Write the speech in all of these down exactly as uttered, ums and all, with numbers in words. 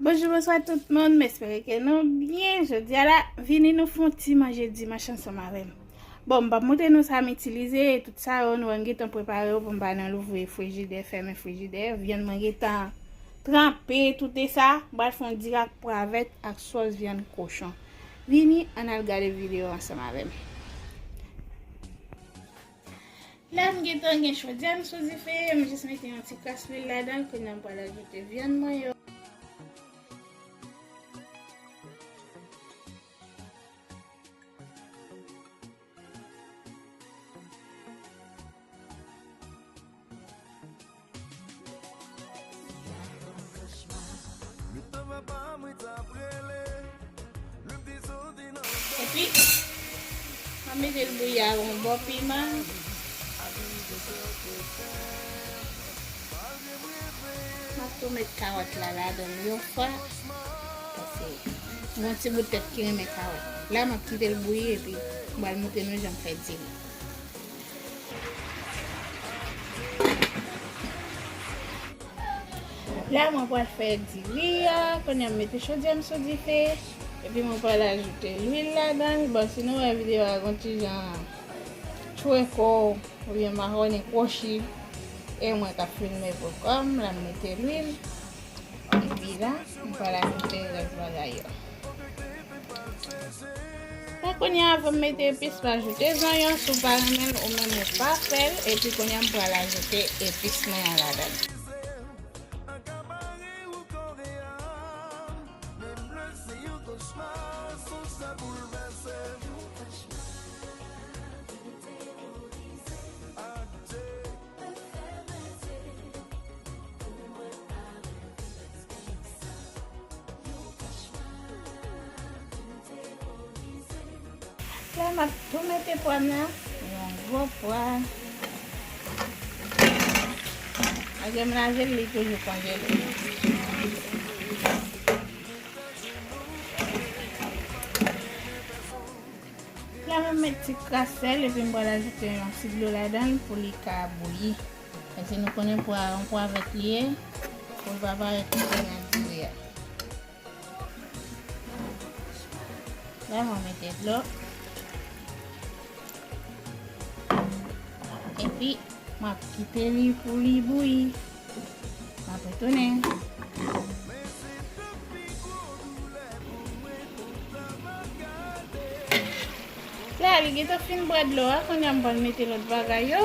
Bonjou, bonswa tout moun, m espere ke nou byen. Jodi a la, vini nou fè yon ti manje dimanch ansanm avè m. Bon, m p ap montre nou sa m itilize e tout sa yo, nou wè m gentan prepare yo pou m pa nan louvri frijidè, fèmen frijidè. Vyann mwen gentan tranpe, tout e sa. M pral fè yon dirak pwa vèt ak sòs vyann kochon. Vini, ann al gade videyo ansanm avè m. La, m gentan gen chodyè m sou dife, m jis mete yon ti kras lwil ladan l, kounye a m pral ajoute vyann mwen yo. Epi, m ap mete l bouyi ak yon bò piman. M ap tou met kawòt la ladan l yon fwa. Paske m gon ti bout tèt ki renmen kawòt. La, m ap kite l bouyi epi m pral montre nou jan m fè diri. La, mwen pral fè diri a. Kounye a, m mete chodyè m sou dife. Epi mwen pral ajoute lwil ladan l. Bon, si nou wè videyo a gon ti jan tchweko oubyen mawonnen kwochi, e mwen k ap filme pou kò m. La, m mete lwil. Epi la, m pral ajoute rès bagay yo. Bon, kounye a, avan m mete epis, m ajoute zonyon, si w pa renmen l, ou menm ou pa fè l. Epi kounye a, m pral ajoute epis mwen an ladan l. La, m ap tou mete pwa m nan, yon gwo pwa. Malgre m lave l, li toujou konjele. La, m ap met ti kras sèl epi m pral ajoute yon ti dlo ladan l pou li ka bouyi. Paske nou konnen pwa a, yon pwa vèt li ye, pou l pa parèt twò nan diri a. La, m ap mete dlo. Epi, m ap kite li pou li bouyi. M ap retounen. La, li gentan fin bwè dlo a, kounye a m pral mete lòt bagay yo.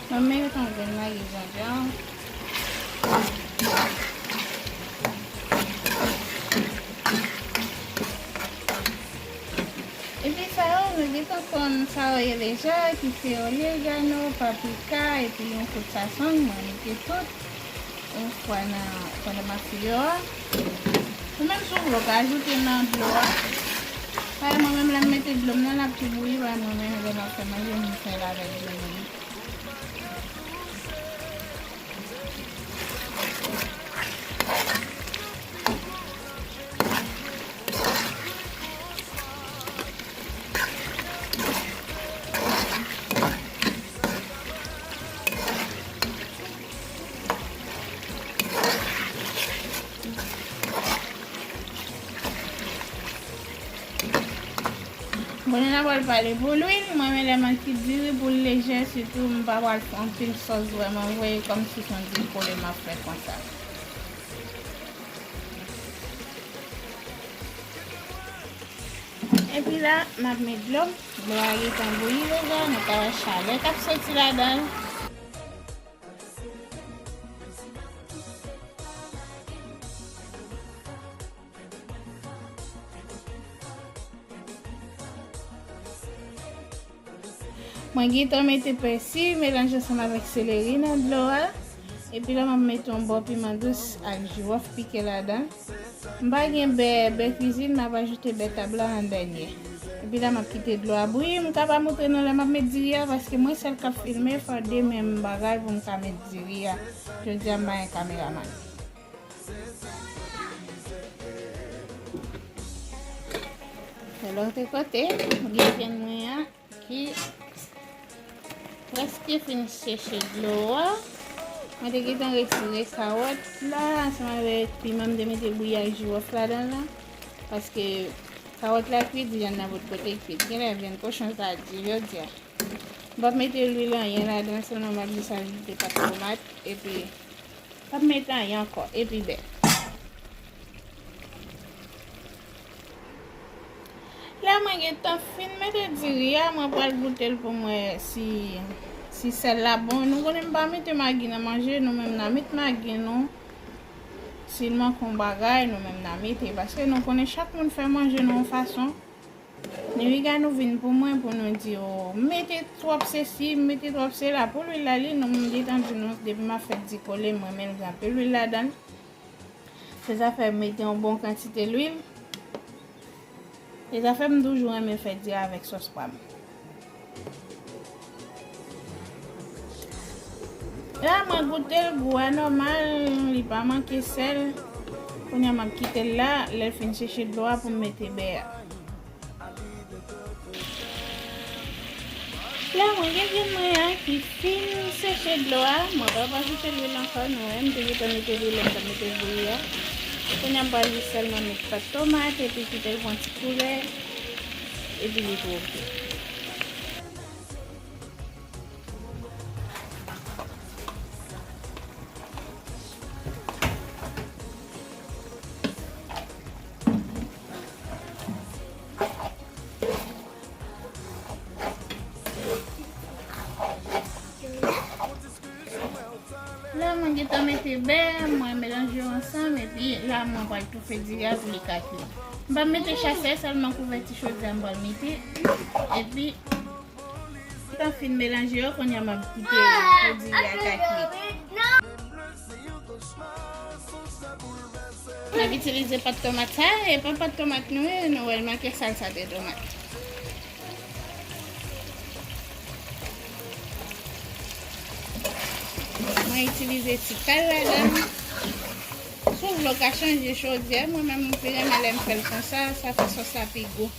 Mwen menm yon grenn layi janjanm. Epi sa yo, nou gentan konn sa yo ye deja, ki se oregano, paprika, epi yon kout sazon, mwen mete tout. Yon fwa nan, pandan m ap fri yo a. Ou menm si w vle, w ka ajoute nan dlo a. Paske mwen menm, lè m mete dlo m nan, l ap tou bouyi, paske mwen menm, lè m ap fè manje, m fè l avèk dlo bouyi. Bon, nou nan pral pale pou lwil. Mwen, men lè m an kit diri pou l lejè, sitou m pa pral fè anpil sòs vrèman vre, kòmsi se yon diri kole m ap fè konsa. Epi la, m ap met dlo. Dlo a gentan bouyi deja, nou ka wè chalè k ap soti ladan l. Mwen gentan mete pèsi, melanje ansanm avèk seleri nan dlo a. Epi la, m ap mete yon bò piman dous ak jiwòf pike ladan. M pa gen bè, bè kwizin, m ap ajoute bè tab la an dènye. Epi la, m ap kite dlo a bouyi. M ka pa montre nou lè m ap met diri a, paske mwen sèl k ap filme, fò de menm bagay pou m ka met diri a. Jodi a, m pa gen kameramann. Yon lòt kote, m gen vyann mwen an ki prèske fin seche dlo a. Mwen te gentan retire kawòt la, ansanm avèk piman m te mete bouyi ak jiwòf ladan l la. Paske kawòt la kwit, vyann nan pot kote kwit. Genlè vyann kochon sa di jodi a. M p ap mete lwil anyen ladan, sèlman m ap jis ajoute pat tomat, epi m p ap mete anyen ankò, epi bè. La mwen gentan fin mete diri a, mwen pral goute l pou m wè si, si sèl la bon. Nou konnen m pa mete magi nan manje, nou menm n a met magi nou. Si l manke yon bagay, nou menm n a mete, paske nou konnen chak moun fè manje nou yon fason. Niviga nou vin pou mwen pou nou di, "O, mete twòp sesi, mete twòp sela." Pou lwil la, li, nou, m gentan di nou, depi m ap fè di kole, m renmen l gen anpil lwil ladan l. Se sa fè m mete yon bon kantite lwil. Se sa fè m toujou renmen fè di avèk sòs pwa m. La, mwen goute l, gou a nòmal, li pa manke sèl. Kounye a, m ap kite l la, lè l fin seche dlo a pou m mete bè a. La, mwen gen vyann mwen an ki fin seche dlo a. Mwen p ap ajoute lwil ankò, nou wè, m te gentan mete lwil lè m t ap mete bouyi a. Kounye a, m pral jis sèlman met pat tomat, epi kite l pran ti koulè, epi li tou oke. La, mwen gentan mete bè, mwen melanje yo ansanm, epi la, mwen pral toufe diri a pou li ka kwi. M pa mete chasè, sèlman kouvèti chodyè m pral mete, epi, tan fin melanje yo, kounye a m ap kite pou diri a ka kwi. N ap itilize pat tomat sa, e pa pat tomat nou ye, nou wè l manke salsa de tomat. Mwen itilize ti kal ladan l. Si w vle, w ka chanje chodyè. Mwen menm, m pi renmen lè m fè l konsa, sa fè sòs la pi gou.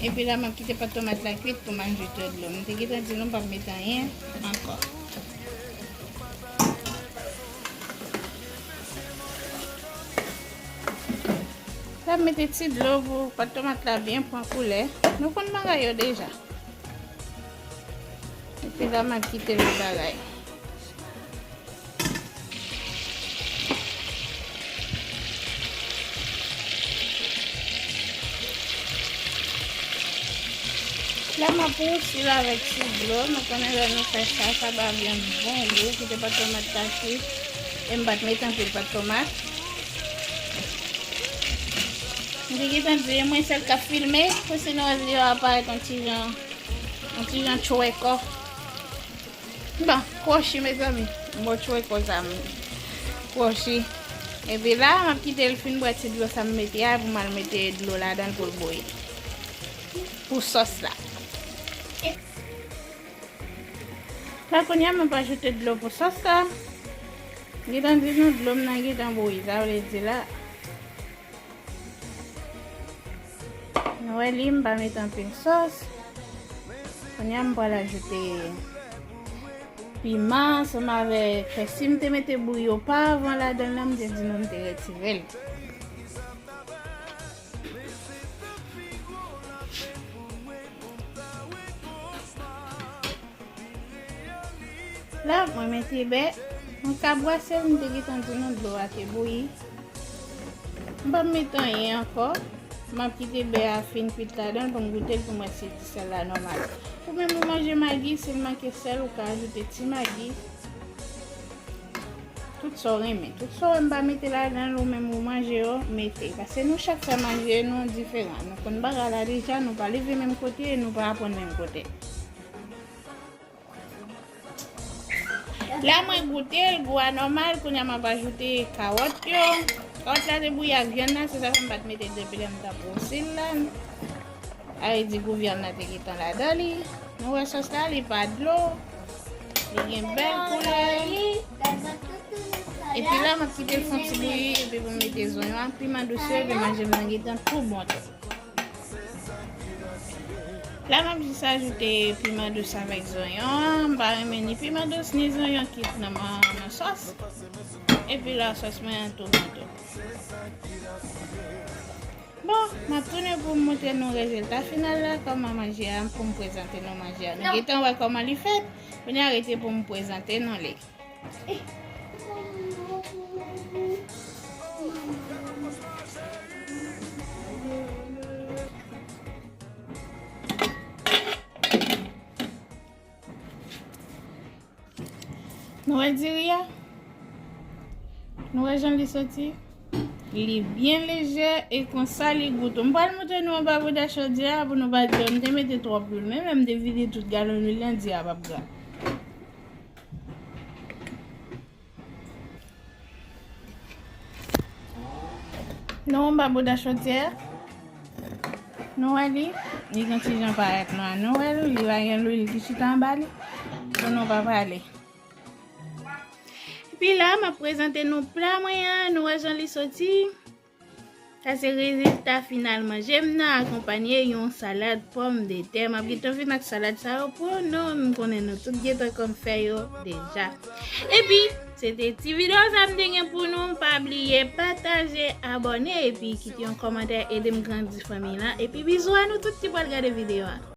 Epi la, m ap kite pat tomat la kwit pou m ajoute dlo. M te gentan di nou m p ap mete anyen ankò. L ap mete ti dlo pou pat tomat la byen pran koulè. Nou konn bagay yo deja. Epi la, m ap kite l bagay. La, m ap wousi l avèk ti dlo. Nou konnen lè nou fè sa, sa ba vyann bon gou. Kite pat tomat la kwi. E m pa t mete anpil pat tomat. M te gentan di, e mwen sèl k ap filme, pou sinon, yo aparèt yon ti jan, yon ti jan tchwèkò. Bon, kwochi, mezanmi. Bon, tchwèkò sa, m kwochi. Epi la, m ap kite l fin bwè ti dlo sa m mete a, pou m al mete dlo ladan l pou l bouyi. Pou sòs la. La, kounye a, m ap ajoute dlo pou sòs la. Gentan di nou, dlo m nan gentan bouyi. Sa vle di la, nou wè li, m pa met anpil sòs. Kounye a, m pral ajoute piman ansanm avèk, si m te mete bouyi opavan ladan l la, m te di nou m te retire l. La, mwen mete bè. Mwen ka bwase l, m te gentan di nou dlo a te bouyi. M p ap mete anyen ankò. M ap kite bè a fin kwit ladan l pou m goute l pou m wè si ti sèl la nòmal. Ou menm ou manje magi, si l manke sèl, ou ka ajoute ti magi. Tout sa w renmen. Tout sa w wè m pa mete ladan l, ou menm ou manje yo, mete. Paske nou chak fè manje nou diferan. Nou konn bagay la deja, nou pa leve menm kote, nou pa aprann menm kote. La mwen goute l, gou a nòmal, kounye a m ap ajoute kawòt yo. Kawòt la te bouyi ak vyann nan, se sa fè m pa t mete depi lè m t ap wousi l la. Sa vle di gou vyann nan te gentan ladan li. Nou wè sòs la, li pa dlo. Li gen bèl koulè. Epi la, m ap kite l fè yon ti bouyi, epi pou m mete zonyon ak piman dous yo, epi manje m nan gentan tou bon tou. La, m ap jis ajoute piman dous avèk zonyon an. M pa renmen ni piman dous, ni zonyon kit nan, nan sòs. Epi la, sòs mwen an tou bon tou. Bon, m ap tounen pou m montre nou rezilta final la, kòman manje a, pou m prezante nou manje a. Nou gentan wè kòman li fèt. Kounye a rete pou m prezante nou li. Nou wè diri a? Nou wè jan li soti? Li byen lejè e konsa li gou tou. M pral montre nou anba bouda chodyè a pou nou pa di m te mete twòp lwil. Men menm m te vide tout galon lwil lan, diri a p ap gra. Nou anba bouda chodyè a. Nou wè li, li gen ti jan parèt nwa. Nou wè l, li pa gen lwil ki chita anba li. Pou nou pa pale. Epi la, m ap prezante nou pla mwen an. Nou wè jan li soti. Sa se rezilta final manje m nan, akonpanye yon salad pòmdetè. M ap gentan vin ak salad sa yo pou nou. M konnen nou tout gentan konn fè yo deja. Epi, se te ti videyo sa m te gen pou nou. Pa bliye pataje, abòne, epi kite yon kòmantè, ede m grandi fanmi lan. Epi bizou a nou tout ki pral gade videyo a.